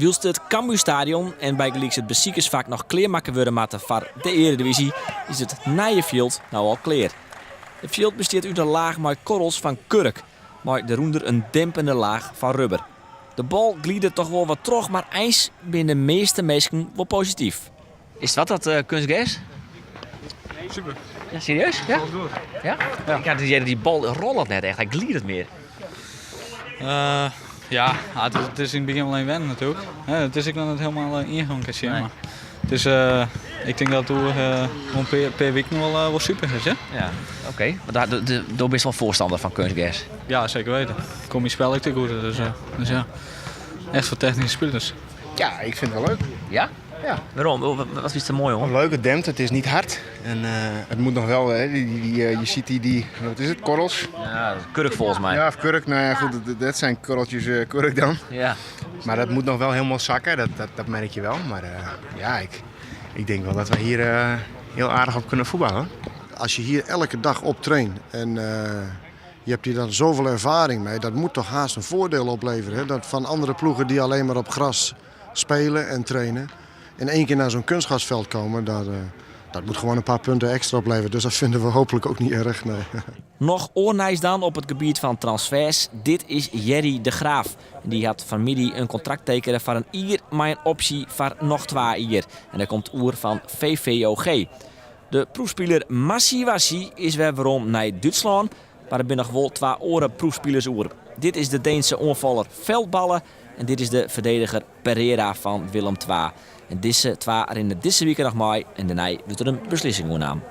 Wylst it Cambuurstadion en bygelyks it besikersfak noch klearmakke wurde moatte foar de earedivyzje, is it nije fjild no al klear. It fjild bestiet út in laach mei korrels fan kurk, mei derûnder in dempende laach fan rubber. De bal glidet toch wol wat troch, mar eins binne de measte minsken wol posityf. Is it wat dat kunstgers? Super. Ja, serieus? Ja? Ja? Ja, dy bal rollet net echt, hy glidet mear. Ja, it is yn it begjin wol even wennen natuerlik. It is ek noch net hielendal yngongen kin sjen. Mar it is, ik tink dat it oer in pear wiken wol super is. Ja, ja oké. Maar do bist wol foarstanner fan kunstgers? Ja, seker weten. Komt myn spel ek te goede. Dus, dus ja, echt foar technyske spilers. Ja, ik fyn it wol leuk. Ja? Ja. Wêrom? Wat is der moai oan? Leuk, het dempt, het is niet hard. En het moet nog wel, hè, je ziet die, wat is het, korrels? Ja, kurk volgens mij. Ja, of kurk, nou ja, goed, dat zijn korreltjes kurk dan. Ja. Maar dat moet nog wel helemaal zakken, dat merk je wel. Maar ja, ik denk wel dat we hier heel aardig op kunnen voetballen. Als je hier elke dag op traint en je hebt hier dan zoveel ervaring mee, dat moet toch haast een voordeel opleveren. Hè? Dat van andere ploegen die alleen maar op gras spelen en trainen, in één keer naar zo'n kunstgrasveld komen, dat moet gewoon een paar punten extra opleveren. Dus dat vinden we hopelijk ook niet erg. Nee. Noch oar nijs dan op it gebiet fan transfers. Dit is Jerry de Graaf. Dy hat fanmiddei in kontrakt tekene foar in jier mei in opsje foar noch 2 jier. En hy komt oer fan VVOG. De proefspiler Massi Wassi is wer werom nei Dútslân, mar der binne noch wol twa oare proefspilers oer. Dit is de Deense oanfaller Feldballe en dit is de ferdediger Pereira fan Willem II. En dizze twa rinne dizze wike noch mei en dêrnei wurdt der in beslissing oer naam.